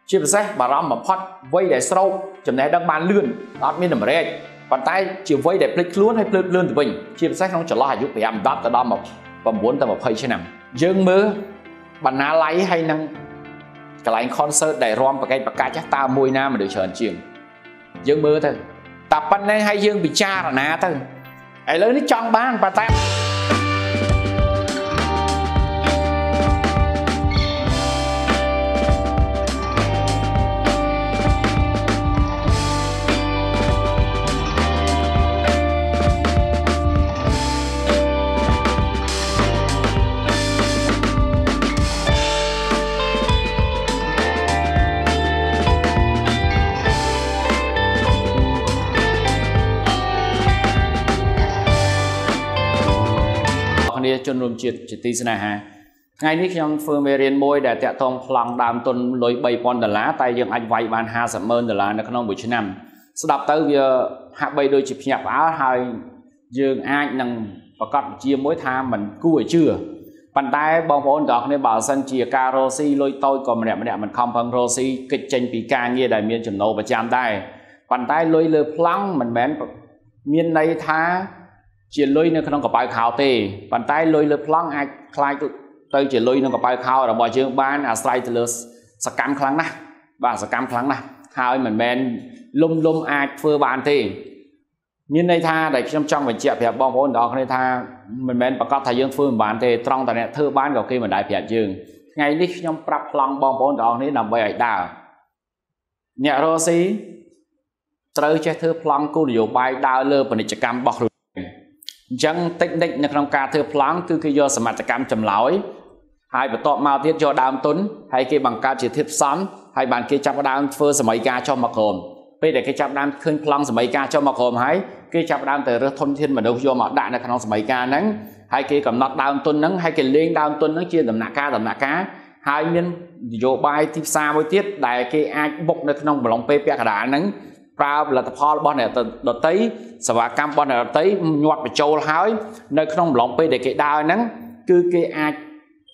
ជាពិសេសបារម្ភបំផុតវ័យដែលស្រោបចំណេះដឹងបានលឿនអត់មានតម្រែកប៉ុន្តែជាវ័យដែលភ្លេចខ្លួនហើយភ្លើតលឿនទៅវិញជាពិសេសក្នុងចន្លោះអាយុ5 10ទៅដល់9ទៅ20ឆ្នាំយើងមើលបណ្ណាល័យហើយនឹងកន្លែង concert ដែលរាំប្រកែកប្រកាច់តើមួយណាមនុស្សច្រើនជាងយើងមើលទៅតែប៉ុណ្ណេះហើយយើងពិចារណាទៅឥឡូវនេះចង់បានប៉ុន្តែជនរួមជាតិជាទីស្នេហាថ្ងៃនេះខ្ញុំធ្វើមេរៀនមួយដែលតាក់ទងប្លង់ដើមទុនលុយ3000ដុល្លារតែយើងអាចវាយបាន500,000ដុល្លារនៅក្នុងមួយឆ្នាំស្ដាប់ទៅវាហាក់បីដូចជាភ្ញាក់ផ្អើលហើយយើងអាចនឹងប្រកាសជាមួយថាมันគួរឲ្យជឿប៉ុន្តែបងប្អូនទាំងអស់គ្នាបើសិនជាការរកស៊ីលុយតូចក៏ម្នាក់ម្នាក់មិនខំប្រឹងរកស៊ីគេចចេញពីការងារដែលមានចំណូលប្រចាំដែរប៉ុន្តែលុយលើប្លង់មិនមែនមានន័យថាជាលុយនៅក្នុងកប៉ៅខោទេប៉ុន្តែលុយលើប្លង់អាចคล้ายទៅជាលុយក្នុងកប៉ៅខោរបស់យើងបានអាស្រ័យទៅលើសកម្មខ្លាំងណាស់បាទសកម្មខ្លាំងណាស់ហើយមិនមែនលុំលុំអាចធ្វើបានទេមានន័យថាដែលខ្ញុំចង់បញ្ជាក់ប្រាប់បងប្អូនទាំងអស់គ្នាថាមិនមែនប្រកាសថាយើងធ្វើមិនបានទេត្រង់តែអ្នកធ្វើបានក៏គេមិនដែលប្រាប់យើងថ្ងៃនេះខ្ញុំប្រាប់ប្លង់បងប្អូនទាំងអស់គ្នាដើម្បីឲ្យដើរអ្នករកស៊ីត្រូវចេះធ្វើប្លង់គោលនយោបាយដើរលើពាណិជ្ជកម្មរបស់ខ្លួនអញ្ចឹងតិចនិចនៅក្នុងការធ្វើប្លង់គឺគេយកសមត្ថកម្មចម្លើយហើយបន្ទាប់មកទៀតយកដើមទុនហើយគេបង្កើតជាធាតុផ្សំហើយបានគេចាប់ដើមធ្វើសម័យការចុះមកក្រោមពេលដែលគេចាប់ដើមឃើញប្លង់សម័យការចុះមកក្រោមហើយគេចាប់ដើមទៅរើសធនធានមនុស្សយកមកដាក់នៅក្នុងសម័យការហ្នឹងហើយគេកំណត់ដើមទុនហ្នឹងហើយគេលេងដើមទុនហ្នឹងជាដំណាក់កាលដំណាក់កាលហើយមាននយោបាយទីផ្សារមួយទៀតដែលគេអាចបុកនៅក្នុងបំឡងពេលពាក់កណ្ដាលហ្នឹងប្រើផលិតផលរបស់អ្នកដទៃសេវាកម្មរបស់អ្នកដទៃញាត់បញ្ចូលហើយនៅក្នុងអំឡុងពេលដែលគេដើរហ្នឹងគឺគេអាច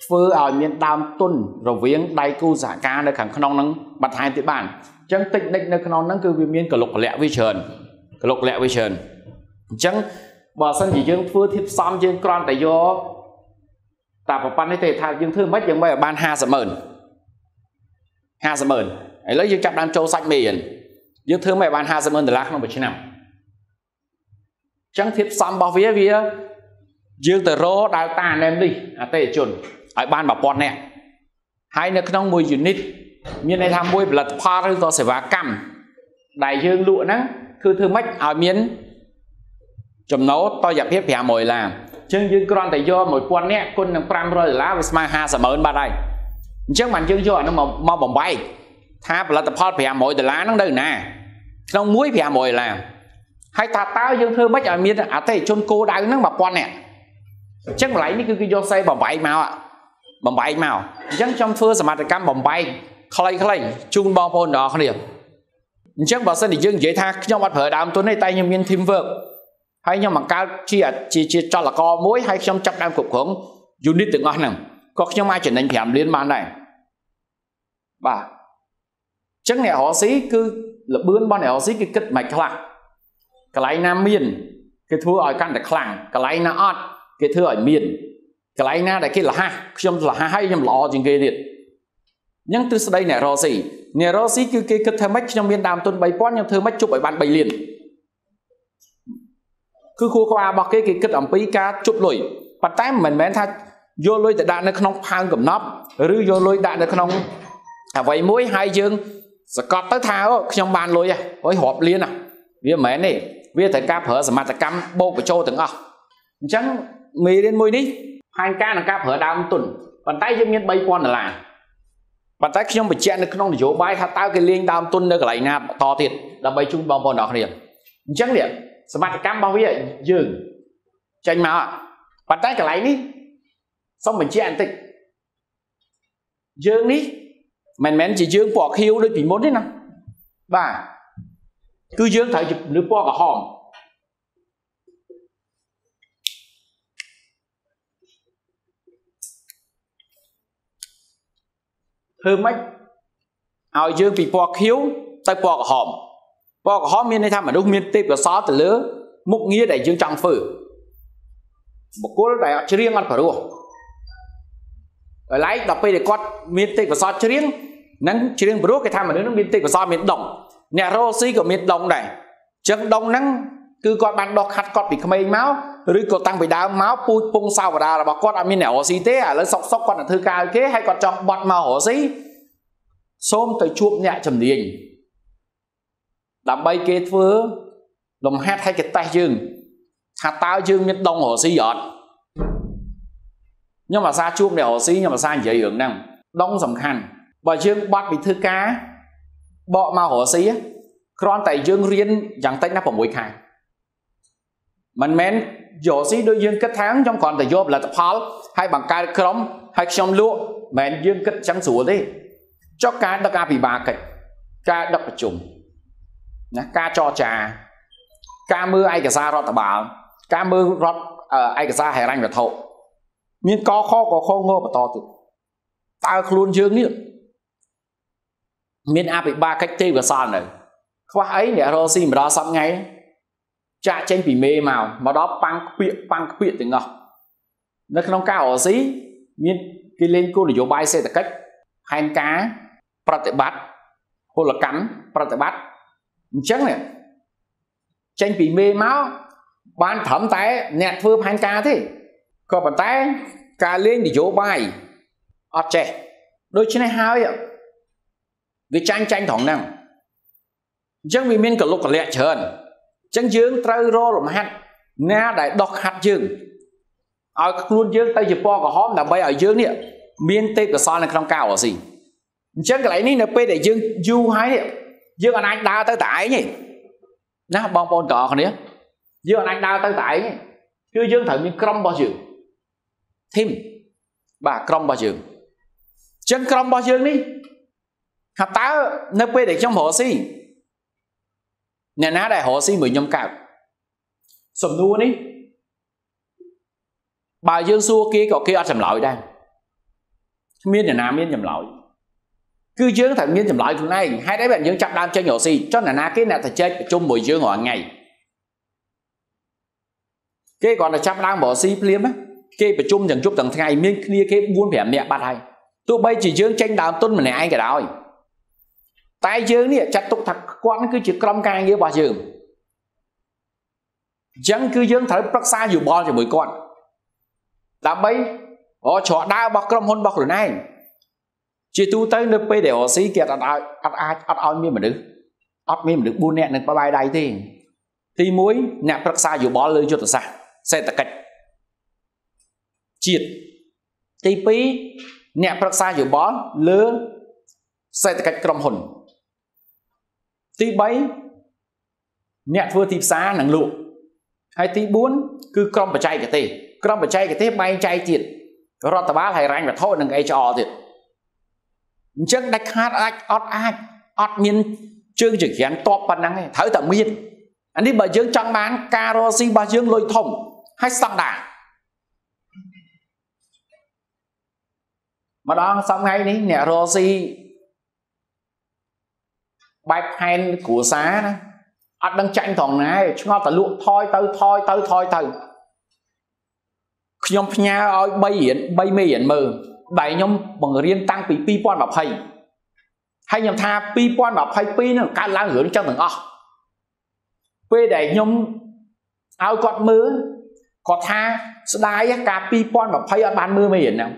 ធ្វើឲ្យមានដើមទុនរវាងដៃគូសហការនៅខាងក្នុងហ្នឹងបន្ថែមទៀតបានអញ្ចឹងតិចនិចនៅក្នុងហ្នឹងគឺវាមានកលុកកលៈវាច្រើនកលុកកលៈវាច្រើនអញ្ចឹងបើសិនជាយើងធ្វើធៀបផ្សំយើងគ្រាន់តែយកតែប៉ុណ្្នេះទេថាយើងធ្វើមិនយើងមិនឲ្យបាន500,000 500,000ឥឡូវយើងចាប់ដើមចូលសាច់មេរៀនយើងធ្វើមិនឲ្យបាន500,000ដុល្លារក្នុងមួយឆ្នាំអញ្ចឹងធៀបផ្សំរបស់វាយើងទៅរក Delta name នេះអតិថិជនឲ្យបាន1000នាក់ហើយនៅក្នុងមួយ unit មានន័យថាមួយផលិតផលឬក៏សេវាកម្មដែលយើងលក់ហ្នឹងគឺធ្វើម៉េចឲ្យមានចំណូលតយភាព500ដុល្លារអញ្ចឹងយើងគ្រាន់តែយក1000នាក់គុណនឹង500ដុល្លារវាស្មើ500,000បាត់ហើយអញ្ចឹងបានយើងយកអានោះមកបំបែកថាផលិតផល500ដុល្លារហ្នឹងនៅណាក្នុងមួយ500ដុល្លារហើយថាតើយើងធ្វើម៉េចឲ្យមានអតិថិជនគោលដៅហ្នឹង1000នាក់អញ្ចឹងកន្លែងនេះគឺគេយកសេបំបែកមកបំបែកមកអញ្ចឹងខ្ញុំធ្វើសមត្ថកម្មបំបែកខ្លីៗជូនបងប្អូនទាំងអស់គ្នាអញ្ចឹងបើសិនជាយើងនិយាយថាខ្ញុំអត់ប្រើដើមទុនទេតែខ្ញុំមាន team work ហើយខ្ញុំបង្កើតជាចលករមួយហើយខ្ញុំចាប់ដើមគ្រប់គ្រង unit ទាំងអស់ហ្នឹងក៏ខ្ញុំអាចចំណេញ5លានបានដែរបាទចឹងអ្នករកស៊ីគឺលបឿនរបស់អ្នករកស៊ីគឺគិតមិនខ្លះកន្លែងណាមានគេធ្វើឲ្យកាន់តែខ្លាំងកន្លែងណាអត់គេធ្វើឲ្យមានកន្លែងណាដែលគេលះខ្ញុំលះហើយខ្ញុំល្អជាងគេទៀតអញ្ចឹងទ្រឹស្ដីអ្នករកស៊ីអ្នករកស៊ីគឺគេគិតថាម៉េចខ្ញុំមានដើមទុន3000ខ្ញុំធ្វើម៉េចជប់ឲ្យបាន3លានគឺខួរក្បាលរបស់គេគេគិតអំពីការជប់លុយប៉ុន្តែមិនមែនថាយកលុយទៅដាក់នៅក្នុងផើងកំណប់ឬយកលុយដាក់នៅក្នុងអ្វីមួយហើយយើងសកត់ទៅថាខ្ញុំបានលុយហ៎រាប់លានណាវាមិនមែនទេវាត្រូវការប្រើសមត្ថកម្មបូកបញ្ចូលទាំងអស់អញ្ចឹងមេរៀនមួយនេះផែនការនៃការប្រើដើមទុនប៉ុន្តែយើងមាន3000ដុល្លារប៉ុន្តែខ្ញុំបញ្ជាក់នៅក្នុងនយោបាយថាតើគេលេងដើមទុននៅកន្លែងណាបន្តទៀតដើម្បីជូនបងប្អូនទាំងអស់គ្នាអញ្ចឹងនេះសមត្ថកម្មរបស់វាយើងចេញមកប៉ុន្តែកន្លែងនេះសូមបញ្ជាក់បន្តិចយើងនេះមិនមែនជាយើងពណ៌ខៀវដូចពីមុនទេណាបាទគឺយើងត្រូវជាមនុស្សពណ៌ក្រហមធ្វើម៉េច ឲ្យយើងពីពណ៌ខៀវទៅពណ៌ក្រហមពណ៌ក្រហមមានន័យថាមនុស្សមានទេពកោសល្យទៅលើមុខងារដែលយើងចង់ធ្វើបុគ្គលដែលអត់ច្រៀងអត់ព្រោះហើយឡែកដល់ពេលដែលគាត់មានទេពកោសល្យច្រៀងនិងច្រៀងព្រោះគេថាមនុស្សនឹងមានទេពកោសល្យមានដងអ្នករស់ស៊ីក៏មានដងដែរអញ្ចឹងដងហ្នឹងគឺគាត់បានដោះខាត់គាត់ពីក្មេងមកឬក៏តាំងពីដើមមកពូជពងសាវតារបស់គាត់អត់មានអ្នករស់ស៊ីទេឥឡូវសុកសុកគាត់នឹងធ្វើការឲ្យគេហើយគាត់ចង់បត់មករស់ស៊ីសូមទៅជួបអ្នកជំនាញដើម្បីគេធ្វើលំហាត់ឲ្យគេតេស្តយើងថាតើយើងមានដងរស់ស៊ីអត់ខ្ញុំអាសាជួបអ្នករស់ស៊ីខ្ញុំអាសានិយាយរឿងហ្នឹងដងសំខាន់បើយើងបត់ពីធ្វើការបកមករស់ស៊ីគ្រាន់តែយើងរៀនយ៉ាងតិចណាស់6ខែមិនមែនយកស៊ីដូចយើងគិតថាខ្ញុំគ្រាន់តែយកផលិតផលហើយបង្កើតក្រុមហើយខ្ញុំលក់មិនមែនយើងគិតចឹងស្រួលទេចុះការដឹកអភិបាលកិច្ចការដឹកប្រជុំណាការចរចាការមើលឯកសាររដ្ឋបាលការមើលរដ្ឋឯកសារហិរញ្ញវត្ថុមានកខកខងបន្តទៀតតើខ្លួនយើងនេះមានអភិបាលកិច្ចទេពកោសល្យនៅខ្វះអីអ្នករកស៊ីម្ដងសប្ថ្ងៃចាក់ចេញពីមេមកដល់ប៉ាំងខ្ពៀកប៉ាំងខ្ពៀកទាំងអស់នៅក្នុងការរកស៊ីមានគេលេងគោលនយោបាយសេដ្ឋកិច្ចផែនការប្រតិបត្តិពលកម្មប្រតិបត្តិអញ្ចឹងនេះចេញពីមេមកបានត្រឹមតែអ្នកធ្វើផែនការទេក៏ប៉ុន្តែការលេងនយោបាយអត់ចេះដូច្នេះហើយវាចាញ់ត្រង់ហ្នឹងអញ្ចឹងវាមានកលុកកលៈច្រើនអញ្ចឹងយើងត្រូវរកលំហាត់ណាដែលដោះខាត់យើងឲ្យខ្លួនយើងទៅជាពណ៌ក្រហមដើម្បីឲ្យយើងនេះមានទេពកោសល្យនៅក្នុងការរកស៊ីអញ្ចឹងកន្លែងនេះនៅពេលដែលយើងយូរហើយនេះយើងអាចដើរទៅតែឯងទេណាបងប្អូនទាំងអស់គ្នាយើងអាចដើរទៅតែឯងទេគឺយើងត្រូវមានក្រុមរបស់យើងធីមបាទក្រុមរបស់យើងអញ្ចឹងក្រុមរបស់យើងនេះថាតើនៅពេលដែលខ្ញុំរកស៊ីអ្នកណាដែលរកស៊ីមួយខ្ញុំកើតសំណួរនេះបើយើងសួរគេក៏គេអត់ចម្លើយដែរគ្មានអ្នកណាមានចម្លើយគឺយើងត្រូវមានចម្លើយខ្លួនឯងហេតុអីបានយើងចាប់ដើមចេញរកស៊ីចុះអ្នកណាគេអ្នកទៅជែកប្រជុំមួយយើងរាល់ថ្ងៃគេគ្រាន់តែចាប់ដើមរកស៊ីភ្លាមគេប្រជុំទាំងយប់ទាំងថ្ងៃមានគ្នាគេ4 5នាក់បាត់ហើយទោះបីជាយើងចេញដើមទុនម្នាក់ឯងក៏ដោយតែយើងនេះចាត់ទុកថាគាត់គឺជាក្រុមការងាររបស់យើងអញ្ចឹងគឺយើងត្រូវប្រឹក្សាយោបល់ជាមួយគាត់ដើម្បីរកច្រកដើររបស់ក្រុមហ៊ុនរបស់ខ្លួនឯងជាទូទៅនៅពេលដែលរកស៊ីគេអត់ឲ្យអត់អាចអត់ឲ្យមានមនុស្សអត់មានមនុស្ស4នាក់នឹងបបាយដៃទេទី1អ្នកប្រឹក្សាយោបល់លើយុទ្ធសាស្ត្រសេដ្ឋកិច្ចជាតិទី2អ្នកប្រឹក្សាយោបល់លើសេដ្ឋកិច្ចក្រុមហ៊ុនទី3អ្នកធ្វើទីផ្សារនិងលក់ហើយទី4គឺក្រុមបច្ចេកទេសក្រុមបច្ចេកទេសបែងចែកទៀតរដ្ឋបាលហិរញ្ញវត្ថុនិង HR ទៀតអញ្ចឹងដាច់ខាតអាចអត់អាចអត់មានជើងចង្ក្រានតបប៉ុណ្ណឹងទេត្រូវតែមានអានេះបើយើងចង់បានការរកស៊ីរបស់យើងលុយធំហើយស្តង់ដារម្ដងសប្តាហ៍នេះអ្នករកស៊ីបែបផែនគ្រួសារណាអត់ដឹងចាញ់ត្រង់ណាឆ្ងល់តែលក់ថយទៅថយទៅថយទៅខ្ញុំផ្ញើឲ្យ3រៀន3មេរៀនមើលដែលខ្ញុំបង្រៀនតាំងពី2020ហើយខ្ញុំថា2022នឹងកើតឡើងរឿងចឹងទាំងអស់ពេលដែលខ្ញុំឲ្យគាត់មើលគាត់ថាស្ដាយកាល2020អត់បានមើលមេរៀនហ្នឹង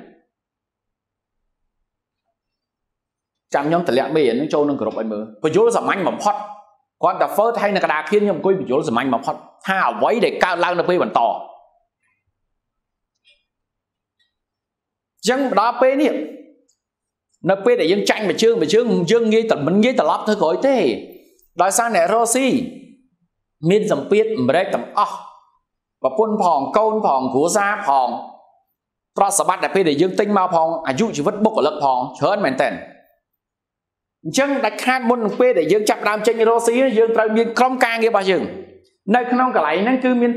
ចាំខ្ញុំតម្លាក់មេរៀនហ្នឹងចូលនឹងក្រុមឲ្យមើលបញ្យលសាមញ្ញបំផុតគាត់តែ first ហើយនៅកណ្ដាលខៀនខ្ញុំអង្គុយបញ្យលសាមញ្ញបំផុតថាអ្វីដែលកើតឡើងនៅពេលបន្តចឹងដល់ពេលនេះនៅពេលដែលយើងចាញ់មួយជើងមួយជើងយើងងាយតែមិនងាយត្រឡប់ធ្វើក្រោយទេដោយសារអ្នករកស៊ីមានសម្ពាធអាមេរិកទាំងអស់ប្រពន្ធផងកូនផងគ្រួសារផងទ្រព្យសម្បត្តិដែលពេលដែលយើងទិញមកផងអាយុជីវិតបុគ្គលិកផងច្រើនមែនតើអញ្ចឹងដាច់ខាតមុននឹងពេលដែលយើងចាប់ដើមចេញរកស៊ីយើងត្រូវមានក្រុមការងាររបស់យើងនៅក្នុងកន្លែងហ្នឹងគឺមាន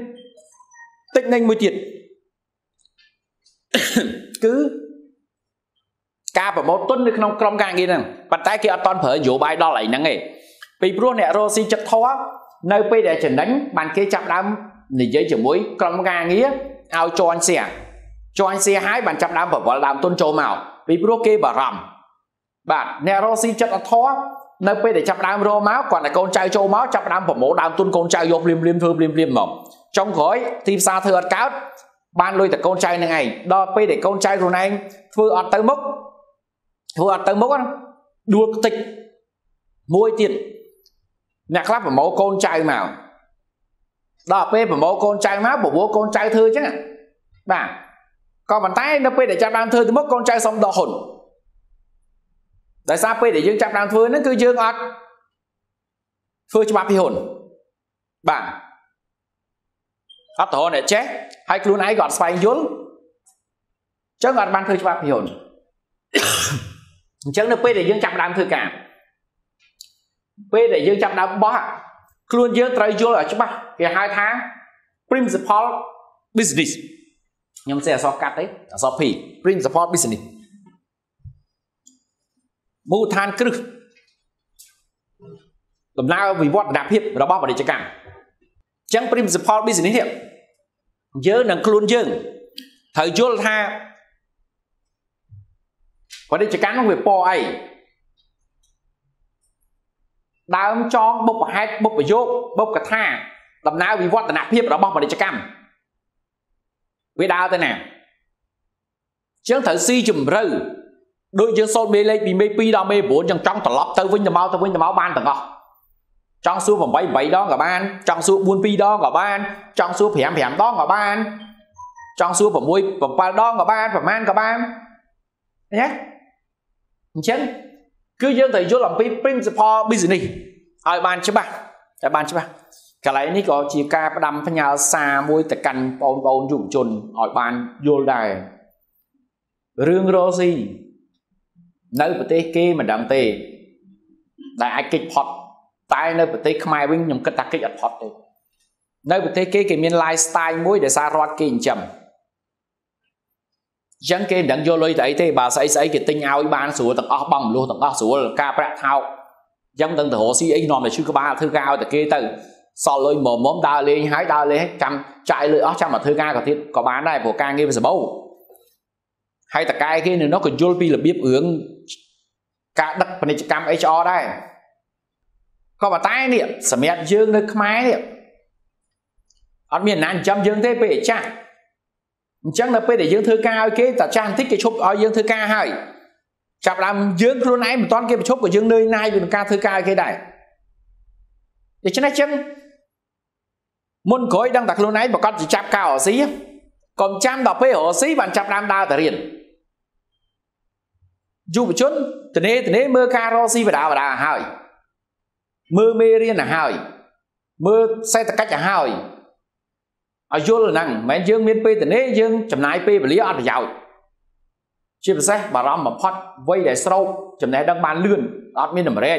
តិចនិចមួយទៀតគឺ ការប្រមូលទុននៅក្នុងក្រុមការងារហ្នឹងប៉ុន្តែគេអត់តន់ប្រើនយោបាយដល់ឯហ្នឹងទេពីព្រោះអ្នករកស៊ីចិត្តធម៌នៅពេលដែលចំណេញបានគេចាប់ដើមនិយាយជាមួយក្រុមការងារឲ្យ join share join share ហើយបានចាប់ដើមប្រវល់ដើមទុនចូលមកពីព្រោះគេបារម្ភបាទអ្នករកស៊ីចិត្តអត់ធម៌នៅពេលដែលចាប់ដើមរកមកគាត់តែកូនចៅចូលមកចាប់ដើមប្រមូលដើមទុនកូនចៅយកភ្លាមភ្លាមធ្វើភ្លាមភ្លាមមកចុងក្រោយទីផ្សារធ្វើអត់កើតបានលុយតែកូនចៅនឹងឯងដល់ពេលដែលកូនចៅខ្លួនឯងធ្វើអត់ទៅមុខធ្វើអត់ទៅមុខដួលខ្ទេចមួយទៀតអ្នកខ្លះប្រមូលកូនចៅមកដល់ពេលប្រមូលកូនចៅមកបបួលកូនចៅធ្វើអញ្ចឹងបាទក៏ប៉ុន្តែនៅពេលដែលចាប់ដើមធ្វើទៅមុខកូនចៅសុំដកហ៊ុនដោយសារពេលដែលយើងចាប់ដើមធ្វើហ្នឹងគឺយើងអត់ធ្វើច្បាប់ពីហ៊ុនបាទអត់ទៅអ្នកចេះហើយខ្លួនឯងក៏អត់ស្វែងយល់អញ្ចឹងអត់បានធ្វើច្បាប់ពីហ៊ុនអញ្ចឹងនៅពេលដែលយើងចាប់ដើមធ្វើការពេលដែលយើងចាប់ដើមបោះខ្លួនយើងត្រូវយល់ឲ្យច្បាស់គេហៅថា principle business ខ្ញុំសេអក្សរកាត់ទេអក្សរ P principle business មូលដ្ឋានគ្រឹះដំណើរវិវឌ្ឍនភាពរបស់ពាណិជ្ជកម្មអញ្ចឹង principle business នេះយើងនិងខ្លួនយើងត្រូវយល់ថាពាណិជ្ជកម្មនោះវាពណ៌អីដើមចងបុព្វហេតុបុព្វយោគបុព្វកថាដំណើរវិវឌ្ឍនភាពរបស់ពាណិជ្ជកម្មវាដើរទៅណាជាងត្រូវស៊ីជម្រៅដូចយើងសូត្រមេលេខពីមេ2ដល់មេ9ចឹងចង់ត្រឡប់ទៅវិញទៅមកទៅវិញទៅមកបានទាំងអស់ចង់សួរ8 8ដងក៏បានចង់សួរ4 2ដងក៏បានចង់សួរ5 5ដងក៏បានចង់សួរ6 7ដងក៏បានប្រហែលក៏បានណាអញ្ចឹងគឺយើងត្រូវយល់អំពី principle business ឲ្យបានច្បាស់ឲ្យបានច្បាស់កន្លែងនេះក៏ជាការផ្ដាំផ្ញើសារមួយទៅកាន់បងប្អូនយុវជនឲ្យបានយល់ដែររឿងរកស៊ីនៅប្រទេសគេមិនដឹងទេដែលអាចគេចផុតតែនៅប្រទេសខ្មែរវិញខ្ញុំគិតថាគេចអត់ផុតទេនៅប្រទេសគេគេមាន lifestyle មួយដែលសាររដ្ឋគេចិញ្ចឹមអញ្ចឹងគេមិនដឹងយកលុយទៅអីទេបើស្អីស្អីគេទិញឲ្យបានស្រួលទាំងអស់បងមលុះទាំងអស់ស្រួលការប្រាក់ថោកអញ្ចឹងមិនដឹងទៅរកស៊ីអីនាំតែឈឺក្បាលធ្វើការឲ្យតែគេទៅសល់លុយមុំមុំដើរលេងហើយដើរលេងចាំចាយលុយអស់ចាំមកធ្វើការក៏ទៀតក៏បានដែរព្រោះការងារវាសម្បូរហើយតកែគេនៅនោះក៏យល់ពីរបៀបរឿងការដឹកពាណិជ្ជកម្ម HR ដែរក៏ប៉ុន្តែនេះសម្រាប់យើងនៅខ្មែរនេះអត់មានណាចិញ្ចឹមយើងទេពេលចាស់អញ្ចឹងនៅពេលដែលយើងធ្វើការឲ្យគេតែចាស់បន្តិចគេឈប់ឲ្យយើងធ្វើការហើយចាប់ដើមយើងខ្លួនឯងមិនទាន់គេប្រឈប់ក៏យើងនឿយណាយពីការធ្វើការឲ្យគេដែរដូច្នេះចឹងមុនក្រោយដឹងតែខ្លួនឯងប្រកាសជាចាប់ការរកស៊ីកុំចាំដល់ពេលរកស៊ីបានចាប់ដើមដើរទៅរៀនយុវជនទនេមើលការរកស៊ីបដាបដាហើយមើលមេរៀនទៅហើយមើលសេដ្ឋកិច្ចទៅហើយឲ្យយល់ហ្នឹងមិនមែនយើងមានពេលទនេយើងចំណាយពេលវេលាអត់ប្រយោជន៍ជាពិសេសបារម្ភបំផុតវ័យដែលស្រោបចំណេះដឹងបានលឿនអត់មានតម្រែក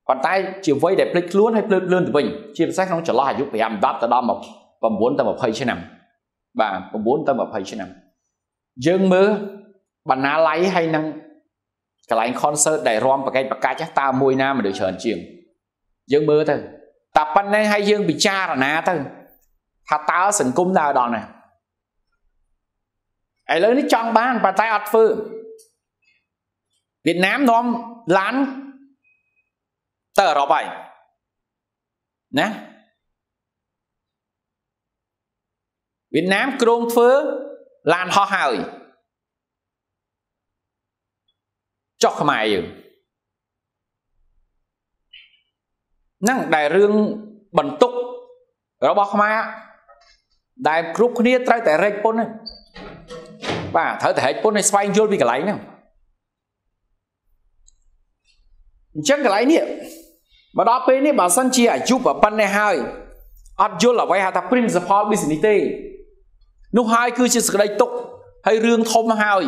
ប៉ុន្តែជាវ័យដែលភ្លេចខ្លួនហើយភ្លើតលឿនទៅវិញជាពិសេសក្នុងចន្លោះអាយុ5 10ទៅដល់9ទៅ20ឆ្នាំបាទ9ទៅ20ឆ្នាំយើងមើលបណ្ណាល័យហើយនឹងកន្លែង concert ដែលរាំប្រកែកប្រកាច់តើមួយណាមនុស្សច្រើនជាងយើងមើលទៅតែប៉ុណ្ណេះហើយយើងពិចារណាទៅថាតើសង្គមដើរដល់ណាឥឡូវនេះចង់បានប៉ុន្តែអត់ធ្វើវៀតណាមនាំឡានទៅអឺរ៉ុបហើយណាវៀតណាមគ្រោងធ្វើឡានហោះហើយចុះខ្មែរយើងហ្នឹងដែលរឿងបន្ទុករបស់ខ្មែរដែលគ្រប់គ្នាត្រូវតែរែកពុនហ្នឹងបាទត្រូវតែរែកពុនឲ្យស្វែងយល់ពីកន្លែងហ្នឹងអញ្ចឹងកន្លែងនេះមកដល់ពេលនេះបើសិនជាអាយុប៉ុណ្ណេះហើយអត់យល់អ្វីហៅថា principle business ទេនោះហើយគឺជាសេចក្តីទុក្ខហើយរឿងធំហើយ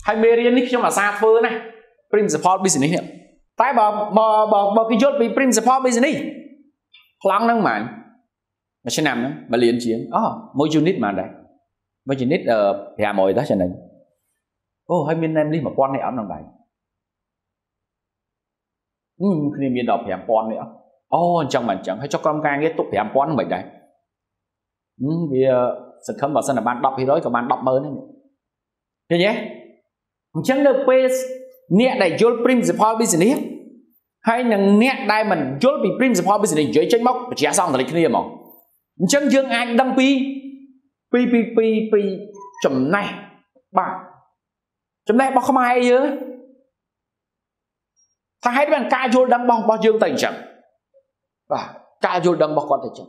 ហើយមេរៀននេះខ្ញុំអាសាធ្វើណា principle business នេះតែបើបើគេយល់ពី principle business ប្លង់ហ្នឹងហ្មងមួយឆ្នាំហ្នឹង1លានជាងអូមួយ unit ហ្មងដែរមួយ unit 500តោះចំណេញ អូហើយមាន name list 1000នេះអត់ក្នុងដៃគ្នាមានដល់5000នេះអត់អូអញ្ចឹងមកអញ្ចឹងហើយចុះក្រុមការងារទុក5000ហ្នឹងមិនដែរវាសង្ឃឹមបើសិនតែបាន10%ក៏បាន100000ហ្នឹងឃើញទេអញ្ចឹងនៅពេលអ្នកដែលយល់ principle business ហើយនឹងអ្នកដែលមិនយល់ពី principle business និយាយចេញមកប្រជាសង្ឃតលិគ្នាហ្មងអញ្ចឹងយើងអាចដឹងពីពីពីពីពីចំណេះបាទចំណេះរបស់ខ្មែរយើងថាហេតុបានការយល់ដឹងរបស់យើងទៅអញ្ចឹងបាទការយល់ដឹងរបស់គាត់ទៅអញ្ចឹង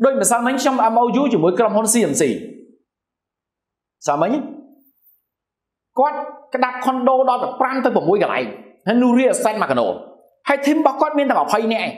ដូចម្សិលមិញខ្ញុំ MOU ជាមួយក្រុមហ៊ុន CMC សាមិញគាត់ក្តាប់ខុនដូដល់ទៅ5ទៅ6កន្លែងហើយនោះ real estate មួយកណូហើយ team របស់គាត់មានតែ20នាក់ឯង